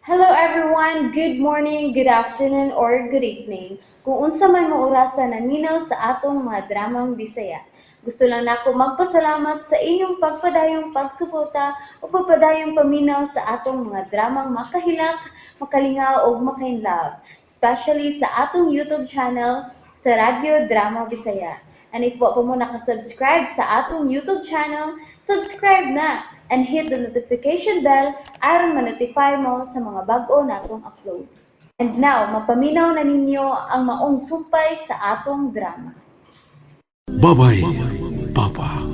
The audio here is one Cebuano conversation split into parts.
Hello everyone! Good morning, good afternoon, or good evening. Kung unsa man mo orasa naminaw sa atong mga dramang Bisaya. Gusto lang nako magpasalamat sa inyong pagpadayong pagsuporta o pagpadayong paminaw sa atong mga dramang makahilak, makalingaw ug makainlove, especially sa atong YouTube channel sa Radyo Drama Bisaya. And if wa pa mo nakasubscribe sa atong YouTube channel, subscribe na and hit the notification bell aron ma-notify mo sa mga bag-o natong uploads. And now, mapaminaw na ninyo ang maong sumpay sa atong drama. Babay, Papa.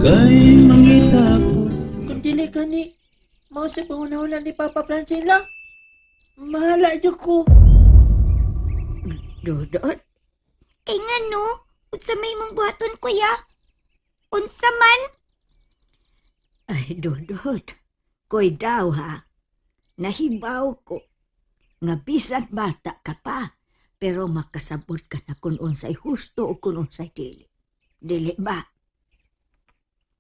Kay mangita ko. Kung dili ka ni, mao sa pangunahuna ni Papa Francine lang. Mahala jud ko. Dudot, Kay ngano, unsa may imong buhaton, kuya? Unsa man? Ay Dudot, koy daw ha. Nahibaw ko. Nga bisan bata ka pa, pero makasabot ka na kung unsay husto o kung unsay dili. Dili ba?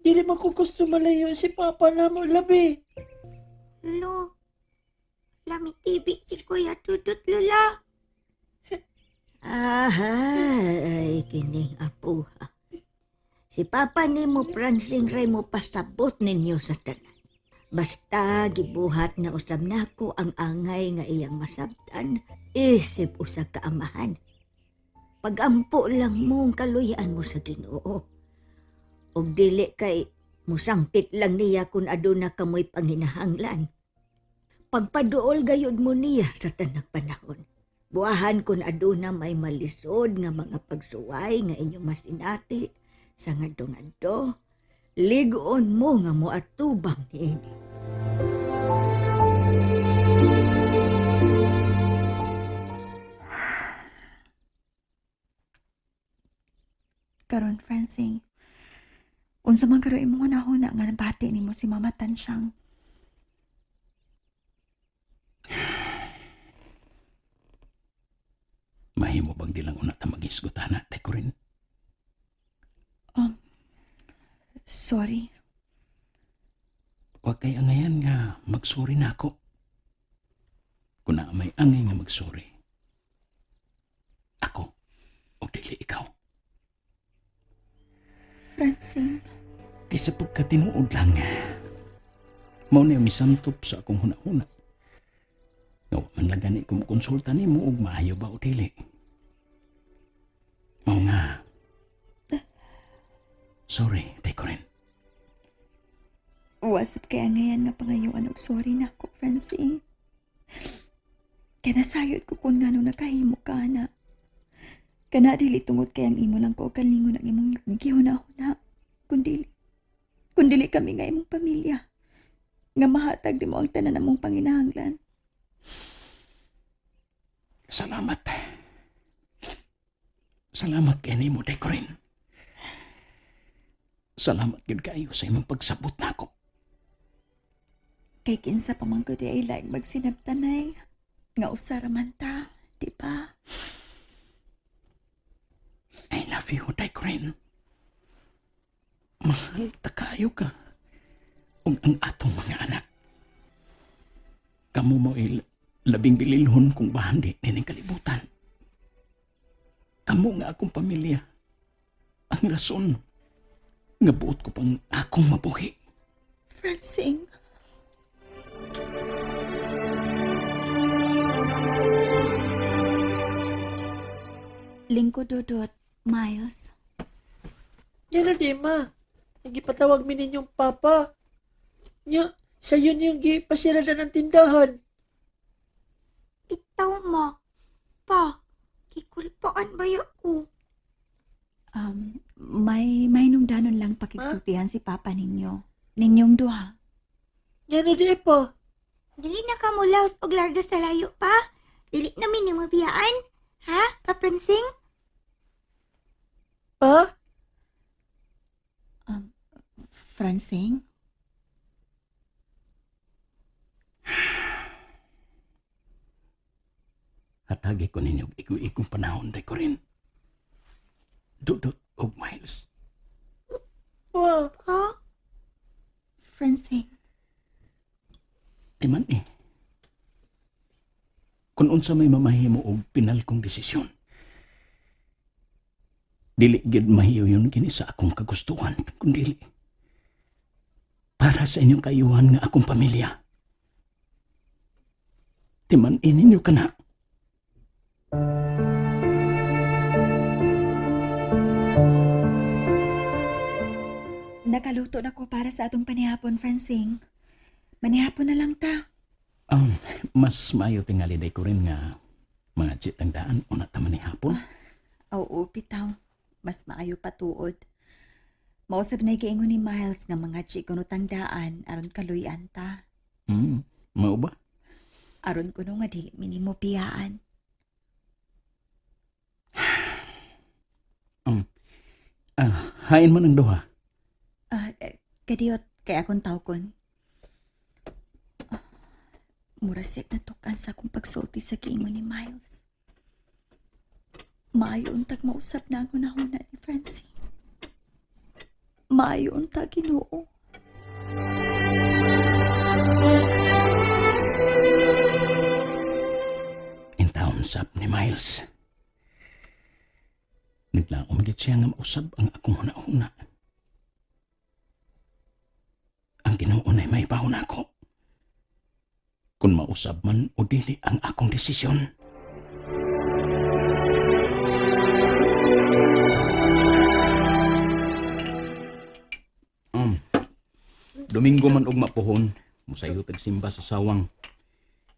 Dili man ko gusto malayo si Papa namo labi. Lo, lami tibi si Kuya Dudut, Lola. Ahay, kining apo ha. Si Papa nimo Francine Ray mo pasabot ninyo sa tanan. Basta gibuhat na usab nako ang angay nga iyang masabtan, isip usa ka amahan. Pagampo lang mo ang kaluyaan mo sa Ginoo. Og dili kay musangpit lang niya kung aduna kamoy panginahanglan. Pagpaduol gayud mo niya sa tanang panahon. Buahan kun aduna may malisod nga mga pagsuway nga inyong masinati sa ngadto-ngadto. Ligoon mo nga moatubang niini. Karon, Francine, unsa man karon imong hunahuna nga nabati nimo si Mama Tansyang? Mahimo bang dilang una ta magisgutana, day ko rin. Sorry. Wa kay angayan nga magsuri na ako. Kung naa may angay nga magsuri. Ako, o dili ikaw. Francine, Kaysa pagkatinuod lang, mao na yung misantop sa akong hunahuna. Nga wa man lang gani ko konsulta nimo og maayo ba o dili. Mao nga. Sorry, day ko rin. Wasap kay angayan nga pangayuan og sorry nako, Francine. Kay nasayod ko kung ngano nakahimo ka na. Kana dili tungod kay ang imo lang ko kalingon ang imong gihuna-huna. Kundi kundi kami nga imong pamilya. Nga mahatag di mo ang tanan namong panginahanglan. Salamat. Salamat kay nimo, day ko rin. Salamat gyud kaayo sa imong pagsabot nako. Kay kinsa pa man gud ay like magsinabtanay nga usa ra man ta, di ba? I love you, day ko rin. Mahal ta kaayo ka. Ug ang atong mga anak. Kamo mo labing bililhon kung bahandi nining kalibutan. Kamo nga akong pamilya. Ang rason nga buot ko pang akong mabuhi. Francine. Lingko, Dudut, Miles. Yan di ma. Nagipatawag mi ninyong papa. Nya, sayo niyong gipasira na ng tindahan. Bitaw mo. Pa, kikulpaan ba ko? May nungdanon lang pakigsultihan si Papa ninyo. Ninyong duha. Yan di pa. Dili na ka mo laos og larga sa layo pa. Dili na mi nimo biyaan. Ha, Pa Francine? Pa? Francine? Hatagi ko ninyo og igo-igong panahon, day ko rin. Dudot og Miles. Pa? Pa? Francine. Di man eh. Kung unsa may mamahimo og pinal kong desisyon. Dili gyud mahiyo yun kini sa akong kagustuhan, kundi para sa inyong kayuhan nga akong pamilya. Timan-in ninyo kana. Nakaluto na ko para sa atong panihapon, Francing. Manihapon na lang ta. Mas maayo tingali day ko rin nga mga tang daan una ta manihapon. Oo, bitaw. Mas maayo patuod. Mausab na giingon ni Miles nga mga chiko no tangdaan aron kaluyan ta. Mao ba? Aron kuno nga dili minimo biyaan. Hain man ang duha. Kadiyot kay akong tawgon. Ah, mura siya natukan sa akong pagsulti sa giingon ni Miles. Maayo untag mausab na ang hunahuna ni Francine. Maayo untag, Ginoo. Intawon sab ni Miles. Naglaom gid siya nga mausab ang akong hunahuna. Ang Ginoo nay may na ako. Kung mausab man o dili ang akong desisyon. Domingo man og mapuhon, musayo tag simba sa sawang.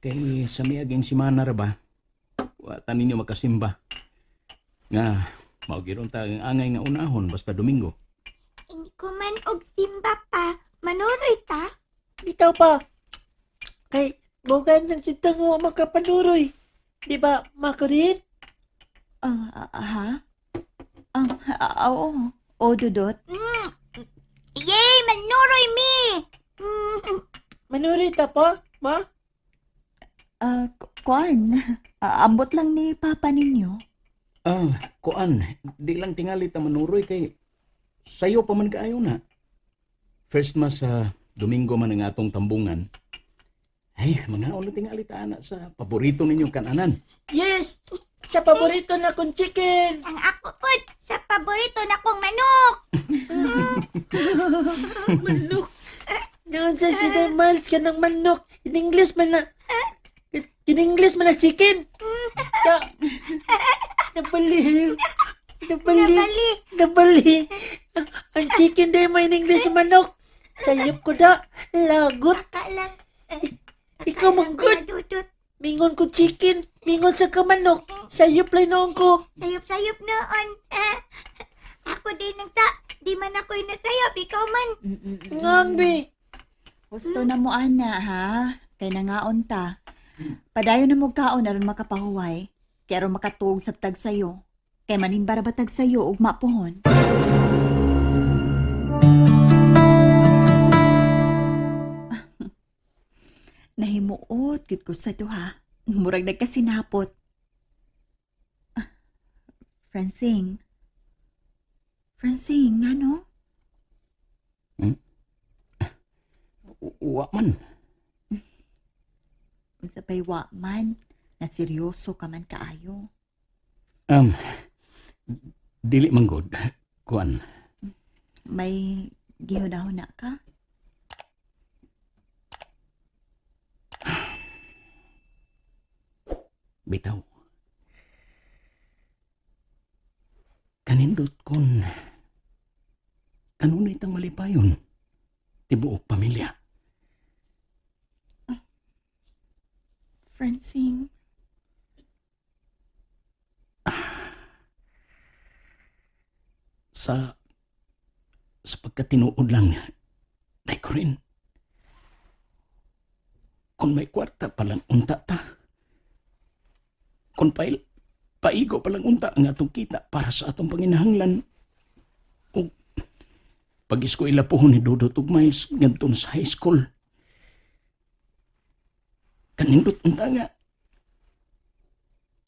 Kay sa miaging simana ra ba? Wa ta ninyo makasimba. Nga mao gyud unta ang angay nga unahon basta Domingo. Hindi ko man og simba pa. Manuroy ta. Bitaw pa. Kay, bukan ng sintang wa makapanuroy. Di ba, Makurin? Ha? Oo. O, Dudot. Yay! Manuroy mi! Manuroy ta pa, ma? Kuan. Ambot lang ni Papa ninyo. Kuan, di lang tingali ta manuroy kay sayo pa man kaayo na. First mas sa Domingo man ang atong tambungan. Ay, mga ulo tingali ta ana sa paborito ninyong kananan. Yes! Sa paborito na kong chicken! Ang ako pod sa paborito na kong manok. Manok! Ngayon sa si Miles ka ng manok. In English man na... In English man na chicken! Ya. Nabali. Nabali. Nabali. Nabali. Ang chicken day mo in English manok. Sayop ko da. Lagot. Aka lang. Ikaw manggod. Dudot. Mingon ko chicken. Mingon sa kamanok. Sayop lang noon ko. Sayop-sayop noon. Ako din ang sa... Di man ako'y nasayop, ikaw man. Ngang be. Gusto na mo, ana, ha? Kay nangaon ta. Padayon na mo kaon aron makapahuway. Kay aron makatuog sa tag sayo. Kay manimbara ba tag sayo ug mapuhon. Nahimuot gid ko sa duha. Murag nagkasinapot. Francing. Francing, ngano? Wa man. Unsa pa'y wa man, na seryoso ka man kaayo. Dili man god. Kuan, May gihuna-huna ka? Bitaw. Kanindot kon kanunay tang malipayon. Tibuok pamilya. Francine, Sa pagkatinuod lang, day ko rin. Kung may kwarta palang unta ta. Kung paigo palang unta ang atong kita para sa atong panginahanglan. O pag-eskwela po ni Dodot ug Miles ngadto na sa high school. Kanindot unta nga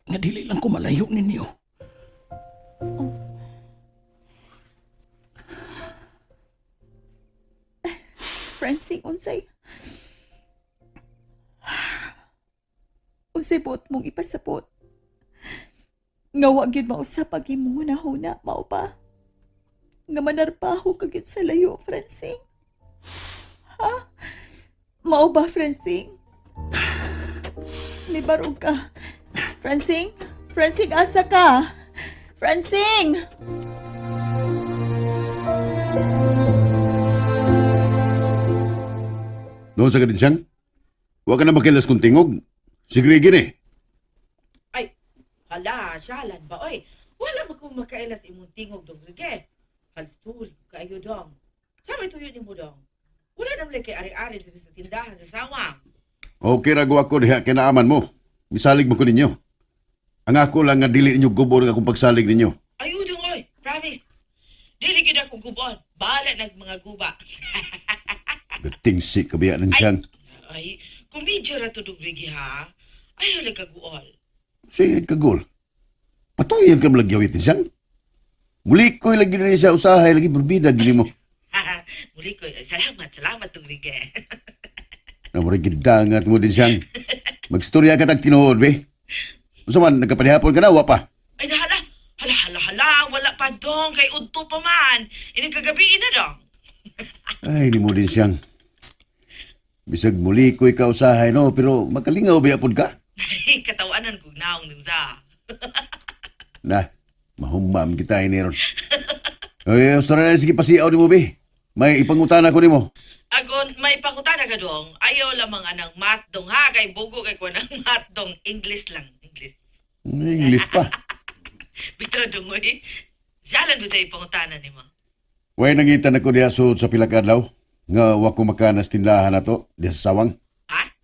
nga dili lang ko malayo ninyo. Francine, unsay? Unsay buot mong ipasabot? Nga wa gyud mausap ang imong hunahuna, mao ba? Nga manarbaho ka gyud sa layo, Francing. Ha? Mao ba, Francing? May barog ka. Francing? Francing, asa ka? Francing! Noon sa kadin siyang, huwag ka na makilas kung tingog. Si Greg eh. Ay, hala, siyalan ba? Oy, wala man kong makailas imong tingog dong sige. Halstul, kayo dong. Sa may tuyo nimo dong. Wala naman kay ari-ari dito sa tindahan sa sawang. Okay ra ko ako diha kinaaman mo. Misalig mo ko ninyo. Ang ako lang nga dili ninyo gubo ng akong pagsalig ninyo. Ay, dong oy, promise. Dili gid ako gubon. Bahala nag mga guba. Gatingsi kabiya ng siyang. Ay, kumidya ra to dong Rigi ha. Ay, wala kaguol. Sige, kagol. Patuloy ang kamalagyawit ni siyang. Muli ko'y lagi na siya usahay, lagi berbida, gini mo. Muli ko, salamat, salamat dong Rigi. Namura gidangat mo din siyang. Magstorya ka tag tinuod, be. Unsa man, nagkapanihapon ka na, wa pa. Ay, hala, hala, hala, hala, wala pa dong, kay udto pa man. Ining kagabi na dong. Ay, ni mo din siyang. Bisag muli ko'y kausahay, no? Pero makalingaw ba yapod ka? Ay, katawanan kog naong dong sa. Na, mahumam kita ini ron. Ay, na sige pasiaw ni mo, be. May ipangutana ko nimo. Agon, may pangutana ka dong. Ayaw lamang anang math dong ha, kay bugo kay ko ng math dong. English lang, English. English pa. Bitaw dong, oy. Jalan do tayo pangutana nimo. Way nangita na ko diha sud sa pila ka adlaw nga wa ko makanas tindahan na to diha sa sawang. Ha?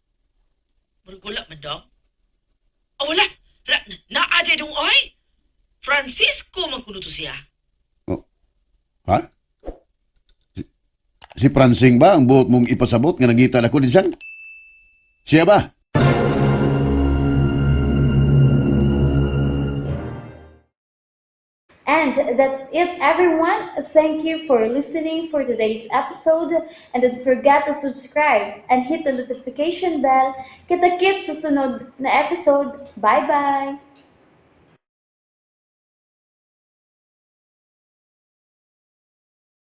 Murag wala man dong. Oh, wala. Wala. Naa dong, oy. Francisco man kuno to siya. Ha? Si Francing ba ang buot mong ipasabot nga nangita na ko din siyang? Siya ba? And that's it, everyone. Thank you for listening for today's episode. And don't forget to subscribe and hit the notification bell. Kita-kits sa sunod na episode. Bye-bye!